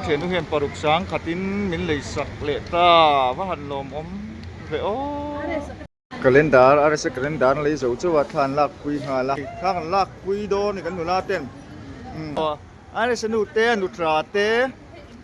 thiannu hian paruk sang khatin min lei sak leh ta va han lawmawm ve aw. Calendar RSA calendar an lei zo chauh a thla an lak pui nghal a thla kan lak pui dawn a ni kan nula ten RSA nu te a nutra te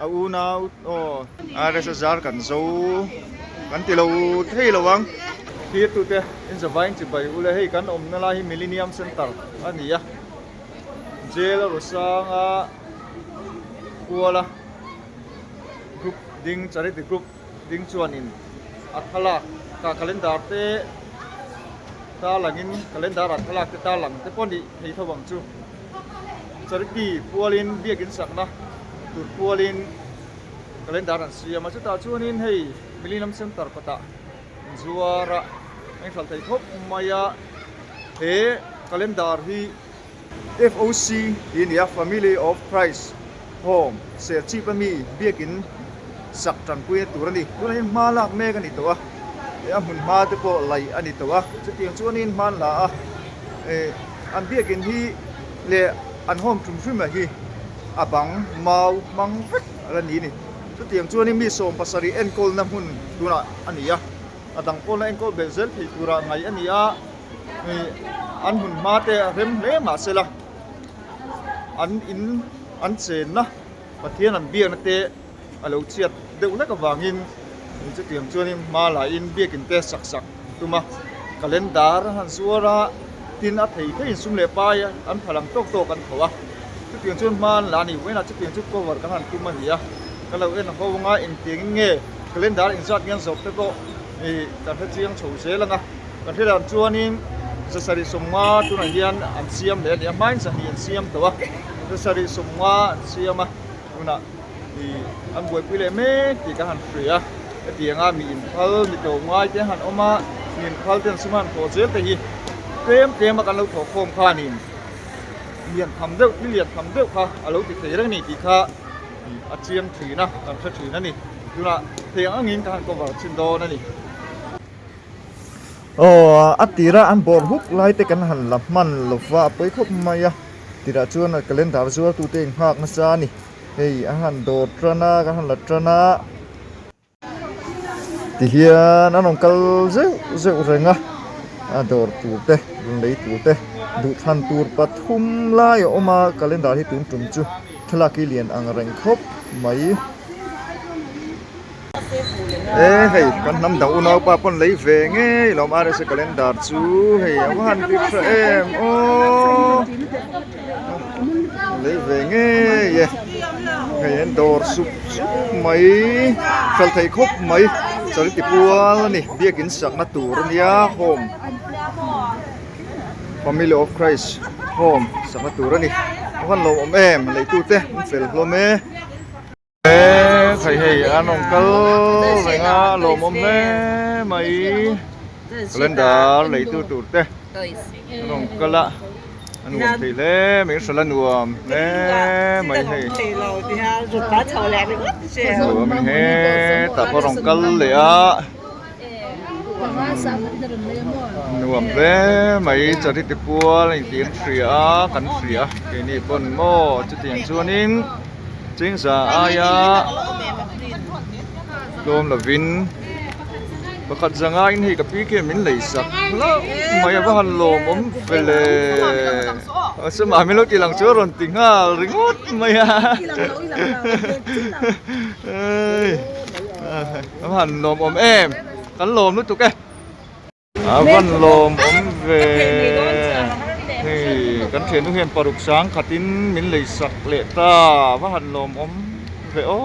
a unau aw RSA zar kan zo kan ti lo thei lo ang thlir tute in zavai in chibai ule hei kan awmna lai hi Millennium Center a ni a jail a rawsanga kuala group ding charity group ding chuanin a thlalak ka calendar te tarlangin calendar ah thlalak te tarlang te pawh a nih thei tho ang chu charity pualin biakin sakna tur pualin calendar an siam a chutah chuanin hei Millennium Center kawtah zuar a a inhralh thei khawp mai a he calendar hi. FOC tih a ni a, Family of Christ Home, Serchhip a mi biakin sak tanpuina tur a ni. Tunah hian hma lak mek a ni tawh a, a hmun hma te pawh laih a ni tawh a, chutiang chuanin hma an la a, eh an biakin hi leh an home tum hrim hi a bang mau hmang vek a la ni a ni. Chutiang chuanin mi 70 enkawlna hmun tunah a ni a, a dang pawh la enkawl belh zel thei turah ngaih a ni a. An hmun hma te a rem hle mahse la an in an chenna Pathian an biakna te a lo chhiat deuh hlek avangin chutiang chuanin hma lahin biakin te sak sak tum a calendar an han zuar a tin a thei theiin sum leh pai an phal ang tawk tawk an tho a chutiang chuan hma an la a ni vawiinah chutiang chu cover kan han tum a ni a ka lo en ho anga engtiangin nge calendar inzat nge an zawrh te pawh ih kan hrechiang chho zel ang a. Kan hre dan chuanin 750 tunah hian an siam leh a ni a, hmain 200 an siam tawh a, 750 an siam a, tunah ih an buaipui leh mek tih ka han hria a, hetianga mi inphal mi tlawm ngai te han awm a, mi inphal te an sum han thawh zel te hi tlem tlem a kan lo thawh khawm khanin lian tham deuh thil lian tham deuh kha a lo ti thei reng a ni tih kha a chiang thin a, kan hre thin a ni, tunah thei ang angin ka han cover chhin dawn a ni. Aw a tira an bawr huk lai te kan han la hman lo va a pawi khawp mai a tirah chuan calendar zuar tute in nghak nasa a ni hei an han dawr tan a kan han la tan a tihian an rawn kal zeuh zeuh reng a a dawr tur te rawn lei tur te duhthlan tur pathum lai a awm a calendar hi tun tum chu thlalak hi lian ang reng khawp mai. E hei kan hnam dang unaupa pawn lei ve ngei lawm RSA calendar chu hei a va han ri tha em aw lei ve ngei e hei an dawr sup sup mai hralh thei khawp mai charity pual a ni biakin sakna tur a nia home family of Christ home sakna tur a ni a van lawmawm em leitute an fel hlawm e. Hei hei an rawn kal reng a lawmawm hle mai calendar leitu tur te an rawn kal a a nuam thei hle mai hrilh a nuam hle mai hei nuam a ni hetah pawh a rawn kal leh a. Nuam hle mai charity pual a intih an hria a kan hria a keini pawn maw chutiang chuanin chingza aia tlawm lovin pakhat zangaiin hei ka pi khian min lei sak hlauh mai a va han lawmawm ve le sumah min lo tih lang chu a rawn ti nghal ringawt mai a. A van lawmawm em kan lawm lutuk e a van lawmawm ve hei kan thiannu hian paruk sang khatin min lei sak leh ta a va han lawmawm ve aw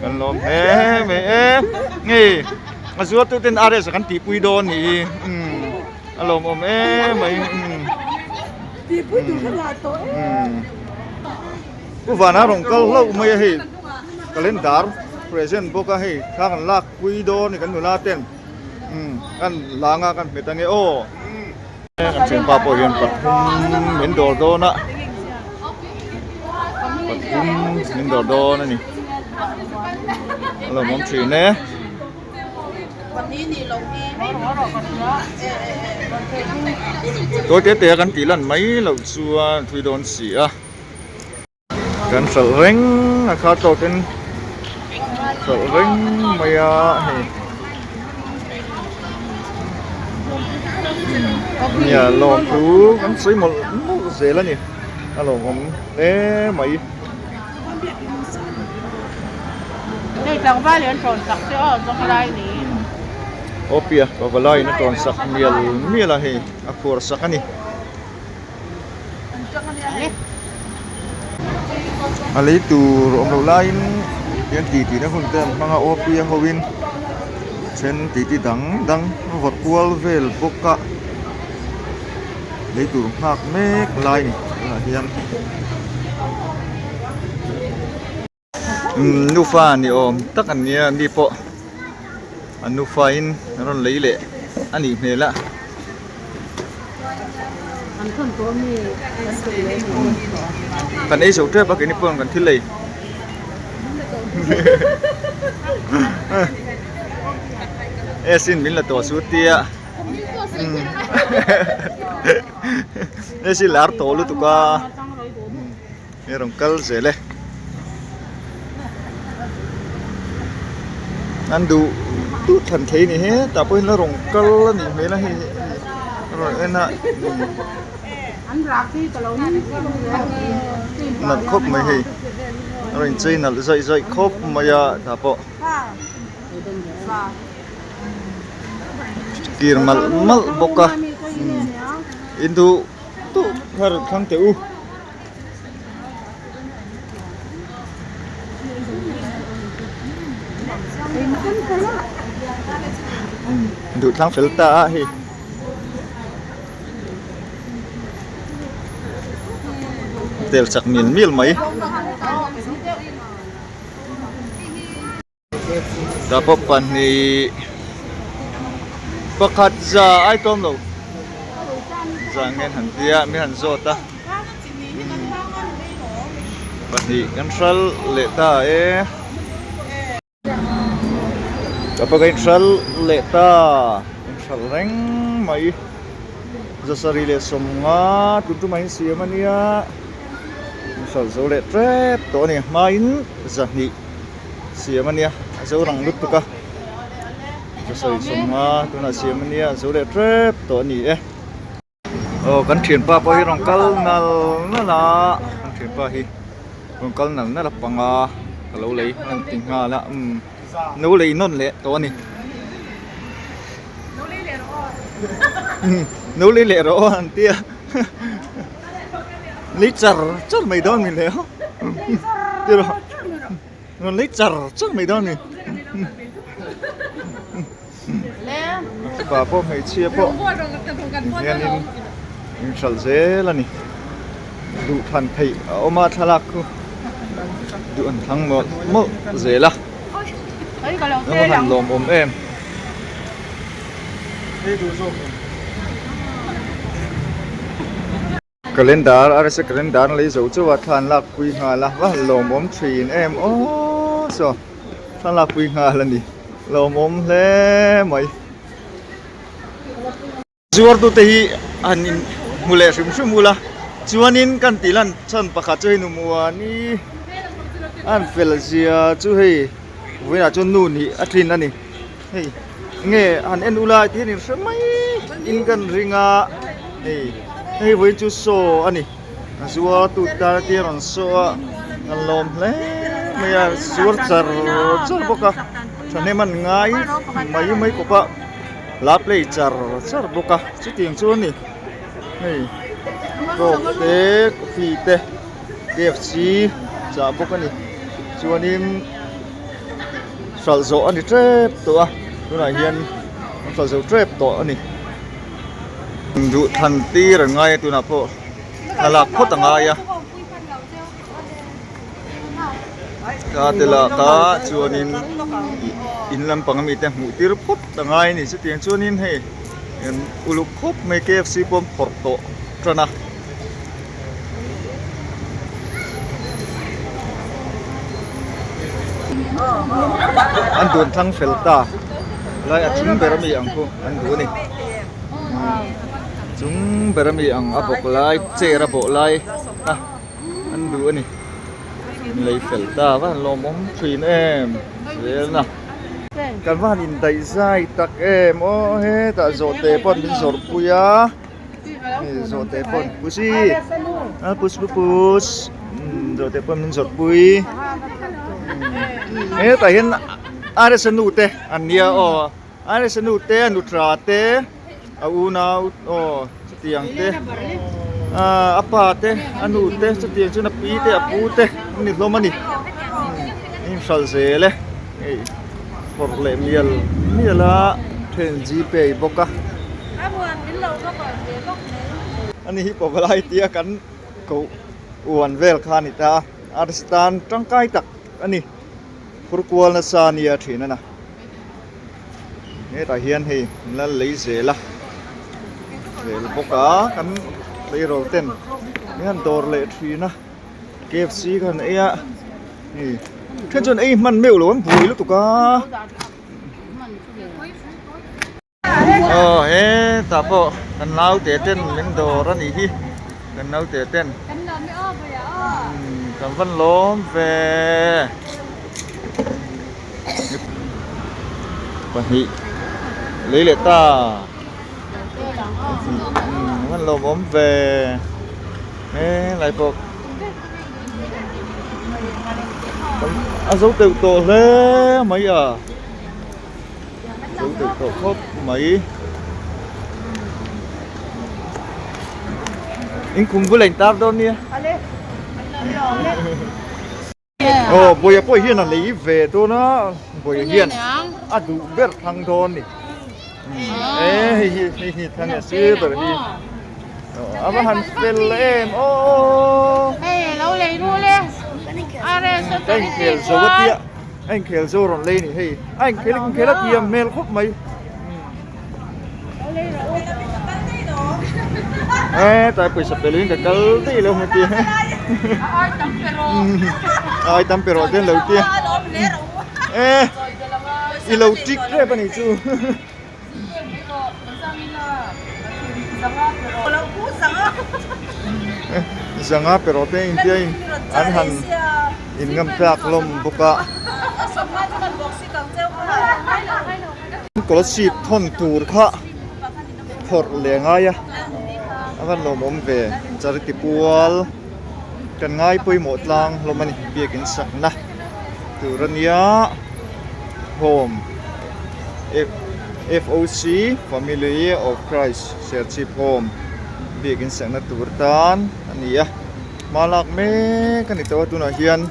kan lawm hle mai e hei a zuar tu ten RS a kan tihpui dawn nih hi umm a lawmawm em mai umm Pu Vana rawn kal hlauh mai a hei. Calendar present bawk a hei thla kan lak pui dawn a ni kan nula ten umm kan lang a kan hmet ange aw kan thianpa pawh hian pathum min dawr dawn a pathum min dawr dawn a ni a lawmawm thin e. Tawi te te a kan tih lan mai loh chuan a thui dawn si a. Kan hralh reng a kha tawk in hralh reng mai a hei nia lawmthu kan sawi mawlh mawlh zel a ni a lawmawm hle mai. Hei tlangval hi an tawn sak che aw zawng lai ni. Aw pia pavalai in a tawn sak mial mial a hei a phuar sak a ni. A lei tur awm loh laiin hian titi na hun te an hmang a aw pia ho in then titi dang dang a vawrh kual vel bawk a lei tur nghak mek lai a ni tunah hian. Nufa ni awm tak an nia an ni pawh an nufa in an rawn lei leh a nih hmel a. Kan ei zo tep a keini pawh kan thil lei e sin min la tawh su tia e sin lar tawh lutuk a. Hei rawn kal zel e. An duh duh thlan thei ni he tah pawhin la rawn kal a nih hmel a hei rawn en a nalh khawp mai hei a rawn inchei nalh zaih zaih khawp mai a tah pawh kir malh malh bawk a in duh duh kha rawn thlang teh u. Duh thlang fel ta a hei tel chak mial mial mai. Tah pawh pahnih pakhat za ai tlawm lo za nge han tia mi han zawt a pahnih kan hral leh ta e tah pawh kan hral leh ta in hral reng mai zasarih leh sawmnga tun tumah in siam a nia in hral zo leh tep tawh a ni hmain zahnih. Siam a nia a zo rang lutuk a ka sawi sawm a tunah siam a nia a zo leh tep tawh a ni e aw kan thianpa pawh hi rawn kal nal nal a kan thianpa hi rawn kal nal nal a panga ka lo lei a rawn ti nghal a umm no lei nawn leh tawh a ni no lei leh rawh aw an tia lei char char mai dawn mi le ti rawh rawn lei char char mai dawn mi mipa pawh hmeichhia pawh hianin in hralh zel a ni duh thlan theih a awm a thlalak khu duh an thlang mawlh mawlh zel a eng han lawmawm em. Calendar rsa calendar an lei zo chauh a thla an lak pui nghal a va han lawmawm thin em aw saw thla an lak pui nghal a ni lawmawm hle mai. Zuartute hi han in hmu leh hrim hrim ula chuanin kan tih lan chhan pakhat chu hei nu muani an fel zia chu hei vawiinah chuan nu nih a tlin a ni hei nge han en ula ti hian in hre mai in kan ring a hei hei vawiin chu saw a ni a zuartu tan te a rawn saw a an lawm hle mai a zuar char char bawk a thahnem an ngai mai mai kawp a. La play char char bawk a chutiang chu a ni hei coke te coffee te kfc chah bawk a ni chuanin hralh zawh a ni tep tawh a tunah hian an hralh zo tep tawh a ni duh thlan tir an ngai a tunah pawh thlalak phawt a ngai a. Ka ti lak a chuanin in lampang ami te hmuh tir phawt a ngai a ni chutiang chuanin hei uluk khawp mai kfc pawh an phawrh tawh tan a. An dun thlang fel ta lai a chung ber ami ang khu an duh a ni chung ber ami ang a bawk lai chair a bawh lai a. An duh a ni. Min lei fel ta va han lawmawm thin em zelna. Kan va han indaih zai tak em aw hetah zawhte pawh min zawrh pui a zawhte pawh pusi a pus pu pus zawhte pawh min zawrh pui hetah hian RSA nu te an nia aw RSA nu te a nutra te a unau aw chutiang te ahh a pa te a nu te chutiang chuan a pi te a pu te an ni hlawm a ni in hralh zel e hei phawrh leh mial mial a then g pay bawk a ani hi pawlai tia kan koh uan vel kha a ni ta a arsi tan tangkai tak a ni phur kual nasa a nia thin a na. Hetah hian hei an la lei zel a zel bawk a kan tleirawl ten min han dawr leh thin a KFC kha an ei a hei then chuan ei hman meuh lo an buai lutuk a aw hetah pawh kan naute ten min dawr a nih hi kan naute ten kan van lawm ve. Pahnih lei leh ta an lo awm ve helai pawh a zo teuh tawh hle mai a zo teuh tawh khawp mai in khum bula in tar dawn nia. Aw Bawia pawh hian a lei ve dawn a Bawia hian a duh ber thlang dawn ni e hei hi hei hi thlang a sir ber hi a va han fel em aw hei lo lei rul e a inkhel zo a tia a inkhel zo rawn lei ni hei a inkhel inkhel a tiam hmel khawp mai e tlai pawisa pe lovin ka kal daih lo heti ai tam pe rawh te an lo tia e i lo tik rep a nih chu zanga pe rawh te in tia in an han in ngam tlak hlawm bawk a. Scholarship thawn tur kha phawrh leh ngai a, a van lawmawm ve charity pual kan ngai pawimawh tlang hlawm a ni biakin sakna tur a nia home FOC Family of Christ Serchhip Home biakin sakna tur tan a ni a hma lak mek a ni tawh a tunah hian.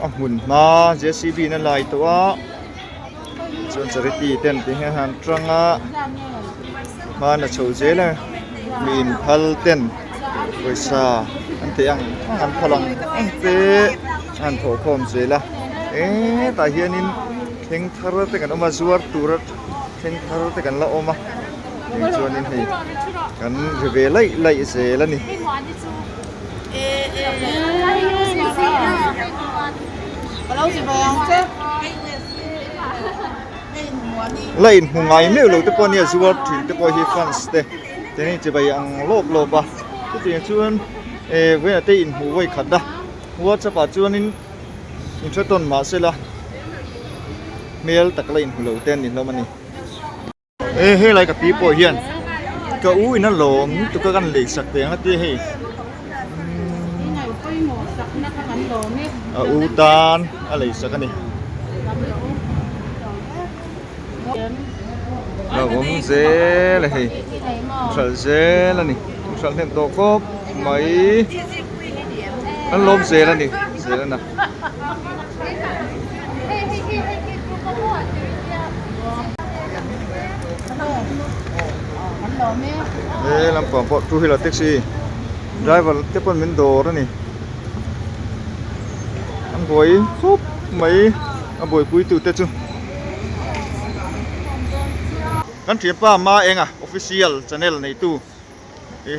A hmun hma JCB in a lai tawh a chuan charity ten ti hian han tang a hman a chho zel a mi inphal ten pawisa an theih ang ang an phal ang ang te a han thawh khawm zel a hetah hianin thleng thar te kan awm a zuar tura thleng thar te kan la awm a chuanin hei kan ri ve laih laih zel a ni. La inhmu ngai meuh lo te pawh nia zuar thin te pawh hi fans te te hi chibai ang lawp lawp a chutiang chuan eh vawiinah te inhmu vawi khat a whatsapp ah chuanin inhre tawn mah sela hmel tak la inhmu lo te an ni hlawm a ni. E helai ka pi pawh hian ka u in a lawm lutuk a kan lei sak teh ang a tia hei a u tan a lei sak a ni lo awm zel a hei hralh zel a ni hralh hnem tawh khawp mai an lawm zel a ni zel a na. He lampang pawh two wheeler taxi driver te pawn min dawr a ni an buai khawp mai a buaipui tu te chu kan thianpa Maenga official channel neitu.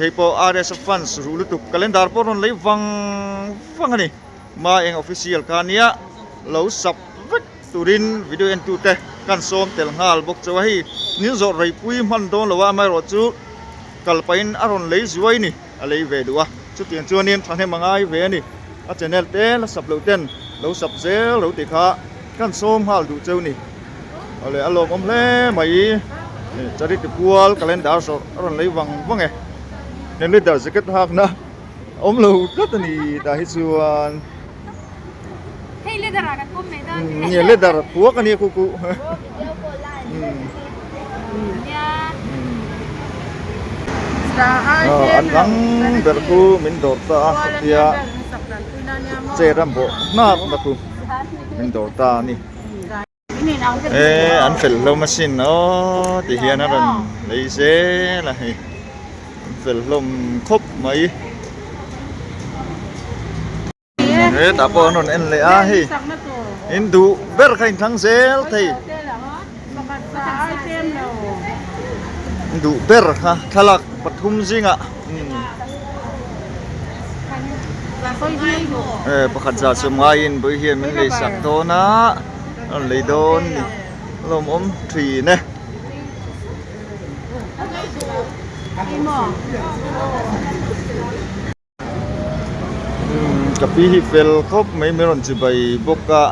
Hei pawh RS fans ruh lutuk calendar pawh rawn lei vang vang a ni. Maeng official kha nia lo sub vek turin video en tute kan sawm tel nghal bawk chauh a. Hei nin zawrh reipui hman dawn lo a amaherawhchu kal pahin a rawn lei zuai ni a lei ve duh a. Chutiang chuanin thahnem a ngai ve a ni. A channel te la sub loh ten lo sub zel lo tih kha kan sawm nghal duh cheu ni. Awle a lawmawm hle mai charity pual calendar zawrh a rawn lei vang vang e. Leader jacket hakna awm lo tlat a ni tah hi chuan. Hei leather ah kan pawm mai dawn e. Nge leather puak a nia ku ku. An dang ber chu min dawr ta a hetia chair a bawh hnap na chu min dawr ta a ni. E an fel hlawm asin aw ti hian a rawn lei zel a hei an fel hlawm khawp mai hetah pawh an rawn en leh a hei in duh ber kha in thlang zel thei in duh ber kha thlalak pathum zingah Eh pakhat zah chu ngaiin vawi hian min lei sak dawn a a rawn lei dawn ni a lawmawm thin e. Ka pi hi fel khawp mai min rawn chibai bawk a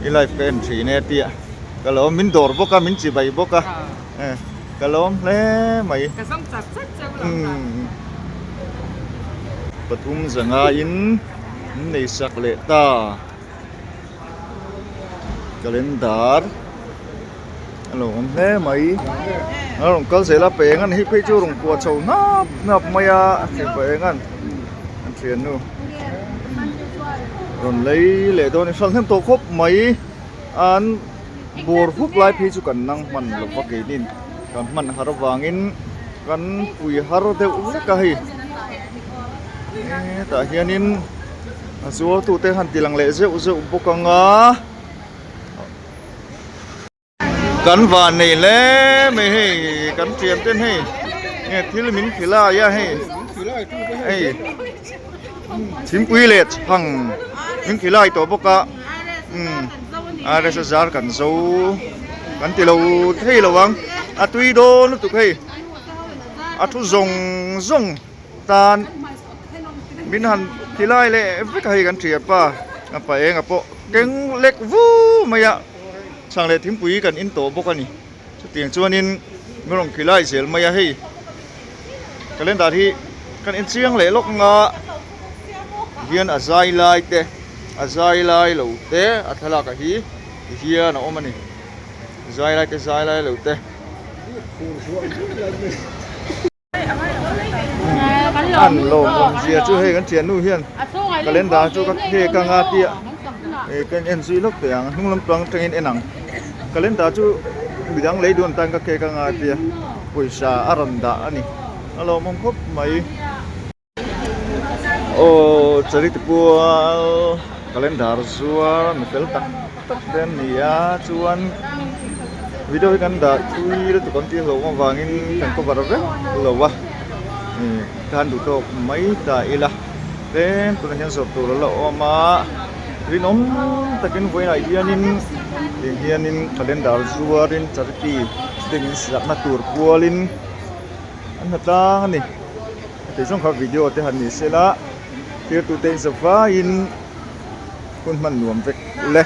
i live ka en thin e tia ka lawm min dawr bawk a min chibai bawk a eh ka lawm hle mai. Pathum zangaiin an nei sak leh ta. Calendar a lo awm hle mai. A rawn kal zel a peng a ni hi phei chu rawn kuah chho hnap hnap mai a a thlen pah eng an an thiannu rawn lei leh dawn a ni hral hnem tawh khawp mai an bawr huk lai phei chu kan nang hman lo va keinin kan hman har avangin kan pui har deuh vek a hei hetah hianin a zuartute han ti lang leh zeuh zeuh bawk ang a kan van nei hle mai hei kan thian ten hei nge thil min khilai a hei hei thingpui leh chhang min khilai tawh bawk a umm RS a zar kan zo kan ti lo thei lo ang a tui dawn lutuk hei a thu zawng zawng tan min han ti lai leh vek a hei kan thian pa a pa enga pawh keng lek vu mai a chhang leh thingpui kan in tawh bawk a ni chutiang chuanin min rawn khilai zel mai a hei calendar hi kan en chiang leh lawk anga hian a zai lai te a zai lai lo te a thlalak ah hi tihian a awm a ni zai lai te zai lai lo te. An lawmawm zia chu hei kan thiannu hian calendar chu ka khek anga tia eh ka en zui lawk teh ang hnung lampang atangin en ang calendar chu midang lei duan tan ka khek anga tia pawisa a rawn dah a ni a lawmawm khawp mai. Aw charity pual calendar zuar mi fel tak tak te an ni a chuan video hi kan dah thui lutuk ang tih hlauh avangin kan cover vek lo a ih khan duh tawk mai ta ila tlem tunah hian zawrh tur a la awm a rinawm takin vawiinah hianin tiang hianin calendar zuarin charity te min siakna tur pualin an hna tlang a ni. Tih zawng kha video te han ni se la thirtute in zavaiin hun hman nuam vek ule.